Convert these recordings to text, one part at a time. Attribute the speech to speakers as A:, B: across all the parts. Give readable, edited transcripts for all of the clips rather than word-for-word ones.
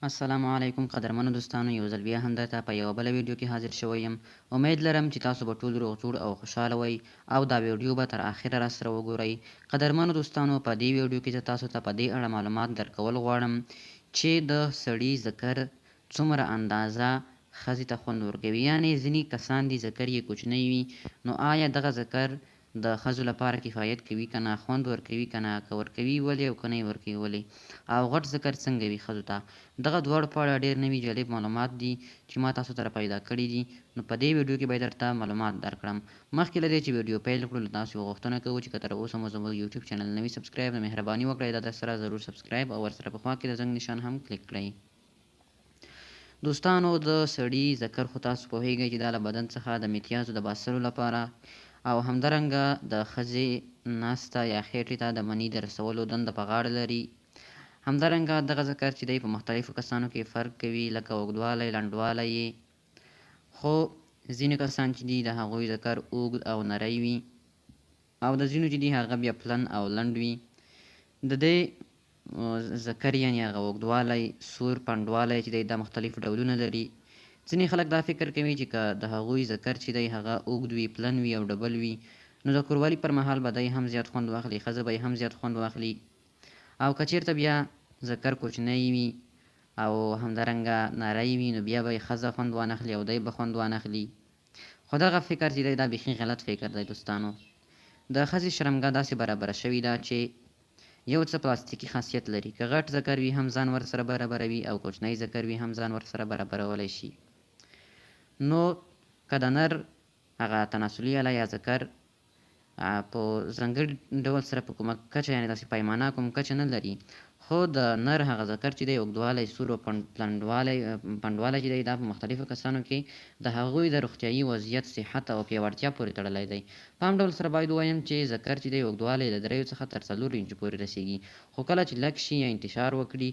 A: السلام علیکم قدرمنو دوستانو، یو ځل بیا هم درته په یوه بله ویډیو کې حاضر شوی یم. امید لرم چې تاسو به ټول روغ جوړ او خوشحاله وئ او دا ویډیو به تر اخره راسره وګورئ. قدرمنو دوستانو، په دې ویډیو کې زه تاسو ته په دې اړه معلومات درکول غواړم چې د سړي ذکر څومره اندازه ښځې ته خوند ورکوي. یعنې ځینې کسان دي ذکر یې کوچنی وي، نو آیا دغه ذکر د ښځو لپاره کفایت کوي که نه، خوند ورکوي که نه، که ورکوي ولې او که نه یې ورکوي ولې، او غټ ذکر څنګه وي ښځو ته. دغه دواړو په اړه ډېر نوي جالب معلومات دي چې ما تاسو ته پیدا کړي دي، نو په دې ویډیو کې به یې درته معلومات درکړم. مخکې له دې چې ویډیو پیل کړو، له تاسو یوه غوښتنه کوو چې که تر اوسه مو زموږ یوټیوب چینل نه وي سبسکرایب، نو مهرباني وکړئ دا درسره ضرور سبسکرایب او ورسره په خوا کې د زنګ نشان هم کلیک کړئ. دوستانو، د سړي ذکر خو تاسو پوهیږئ چې دا له بدن څخه د متیازو د باسلو لپاره او همدارنګه د ښځې ناسته یا خېټې ته د مني د رسولو دنده په غاړه لري. همدارنګه دغه ذکر چې دی په مختلفو کسانو کې فرق کوي، لکه اوږدوالی، لنډوالی یې. خو ځینې کسان چې دي د هغوی ذکر اوږد او نری وي او د ځینو چې دي هغه بیا پلن او لنډ وي. د دې ذکر یعنې هغه اوږدوالی، سور، پنډوالی چې دی دا مختلف ډولونه لري. ځینې خلک دا فکر کوي چې که د هغوی ذکر چې دی هغه اوږد وي، پلن وي او ډبل وي، نو د کوروالي پر مهال به دی هم زیات خوند واخلي، ښځه به یې هم زیات خوند واخلي. او که چېرته بیا ذکر کوچنی وي او همدارنګه نری وي، نو بیا به یې ښځه خوند وانخلي او دی به خوند وانخلي. خو دغه فکر چې دی دا بیخي غلط فکر دی دوستانو. د ښځې شرمګاه داسې برابره شوې ده چې یو څه پلاستیکي خاصیت لري. که غټ ذکر وي هم ځان ورسره برابروي او کوچنی ذکر وي هم ځان ورسره برابرولی شي. نو که د نر هغه تناسلي اله یا ذکر په ځانګړي ډول سره په کومه کچه یعنې داسې پیمانه کوم کچه نه لري، خو د نر هغه ذکر چې دی اوږدوالی، سور او پنډوالی چې دی دا په مختلفو کسانو کې د هغوی د روغتیایي وضعیت، صحت او پیاوړتیا پورې تړلی دی. په عام ډول سره باید ووایم چې ذکر چې دی اوږدوالی له 3 څخه تر 4 انچو پورې رسیږي، خو کله چې لږ شي یا انتشار وکړي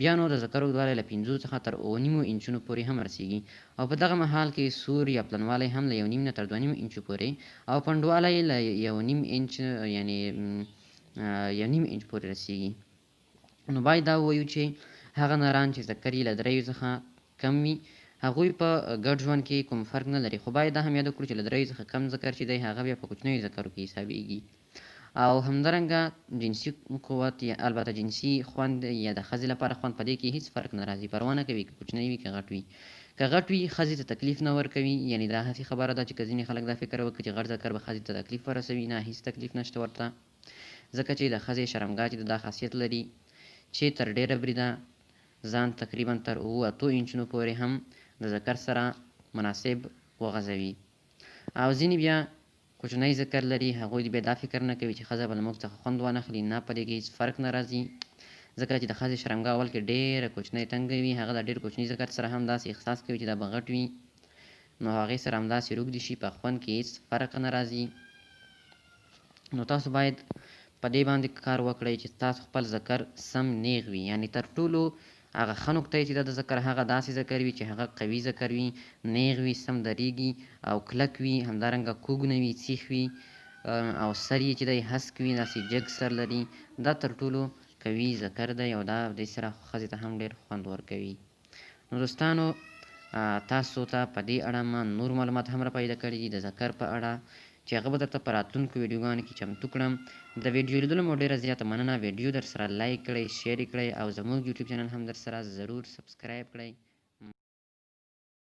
A: بیا نو د ذکر اوږدوالی له 5 څخه تر 7.5 انچونو پورې هم رسیږي او په دغه مهال کې سور یا پلنوالی هم له 1.5 نه تر 2.5 انچو پورې او پنډوالی له 1.5 انچ یعنې 1.5 انچ پورې رسیږي. نو باید دا ووایو چې هغه نران چې ذکر یې له 3 څخه کم وي هغوی په ګډ ژوند کې کوم فرق نه لري، خو باید دا هم یاده کړو چې له 3 څخه کم ذکر چې دی هغه بیا په کوچنیو ذکرو کې حسابیږي. او همدارنګه جنسي قوت یا البته جنسي خوند یا د ښځې لپاره خوند په دې کې هیڅ فرق نه راځي، پروا نه کوي که کوچنی وي که غټ وي. که غټ وي ښځې ته تکلیف نه ورکوي، یعنې دا هسې خبره ده چې که ځینې خلک دا فکر وکړي چې غټ ذکر به ښځې ته تکلیف ورسوي، نه، هیڅ تکلیف نشته ورته، ځکه چې د ښځې شرمګاه چې دا خاصیت لري چې تر ډېره بریده ځان تقریبا تر 7-8 انچونو پورې هم د ذکر سره مناسب وغځوي. او ځینې بیا کوچنی ذکر لري، هغوی بیا دا فکر نه کوي چې ښځه به له موږ څخه خوند وانخلي، نه، په دې کې هیڅ فرق نه راځي، ځکه چې د ښځې شرمګاه اول کې ډېره کوچنۍ تنګه وي، هغه د ډېر کوچني ذکر سره هم داسې احساس کوي چې دا به غټ وي، نو هغې سره همداسې روږدي شي، په خوند کې هیڅ فرق نه راځي. نو تاسو باید په دې باندې کار وکړئ چې تاسو خپل ذکر سم نیغ وي، یعنې تر ټولو هغه ښه نقطه چې ده د ذکر هغه داسې ذکر وي چې هغه قوي ذکر وي، نیغ وي، سم درېږي او کلک وي، همدارنګه کوږ نه وي، سیخ وي او سر یې چې دی هسک وي، داسې جګ سر لري. دا تر ټولو قوي ذکر دی او دا دې سره ښځې ته هم ډېر خوند ورکوي. نو دوستانو، تاسو ته په دې اړه ما نور معلومات هم را پیدا کړي دي د ذکر په اړه چې هغه به درته په راتلونکو ویډیوګانو کې چمتو کړم. د ویډیو لیدلو مو ډېره زیاته مننه. ویډیو در سره لایک کړئ، شیر یې کړئ او زموږ یوټیوب چینل هم در سره ضرور سبسکرایب کړئ.